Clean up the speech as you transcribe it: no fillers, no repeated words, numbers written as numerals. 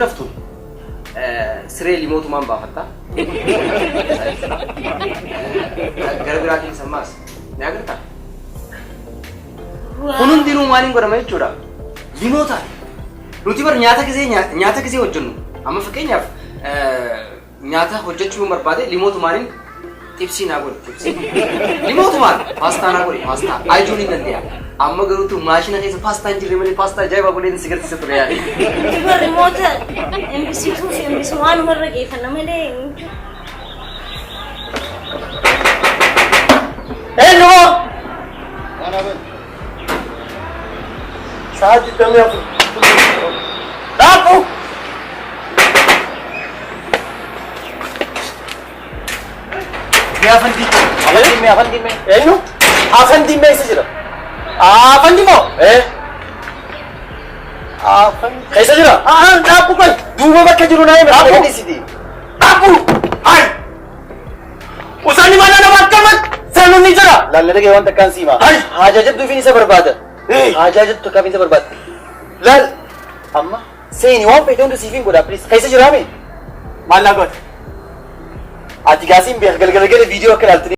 Raftu siree limootumaan baafatta. Gara biraatiin sammaas ni agartaa? Kun hundinuu maaliin godhama jechuudha? Limootaan. Nuti bar nyaata gisee nyaata gisee hojjennu. Amma fakkeenyaaf Nyaata hojjechuu yoon barbaade limootumaaniin xibsii naa godhi xibsii. Limootumaan paastaa naa godhi paastaa. Ajajuun hin dandee'a. Amma garuutu maashina keessa paastaa hin jirre malee paastaa ajaa'ibaa godheen si garsiisa ture yaani. Nuti bar rimoota MBC 2 fi MBC 1 warra geeffanna malee hin jiru. Eenyu moo? Sa'a 24. Dhaabu! Mee afandii. Afandii mee afandii mee. Eenyu? Afandii mee eessa jira? Afandii moo? Ee. Afandii. Keessa jira? Haa dhaabu qoy. Duuba bakka jiru naa hima. Dhaabu. Dhaabu. Hai. Usani mana nama akkamat seenuun ni jira. Laalla dhagee waan takkaan siima. Hai. Haajaa jabduufiin isa barbaada. Haajaa jabdu takkaaf isa barbaada. Laal. Amma seeni waan feete hunda siifin godha please. Keessa jiraame? Maal naa goota? Ati gaasiin beeka galgala gala viidiyoo akka ilaaltu.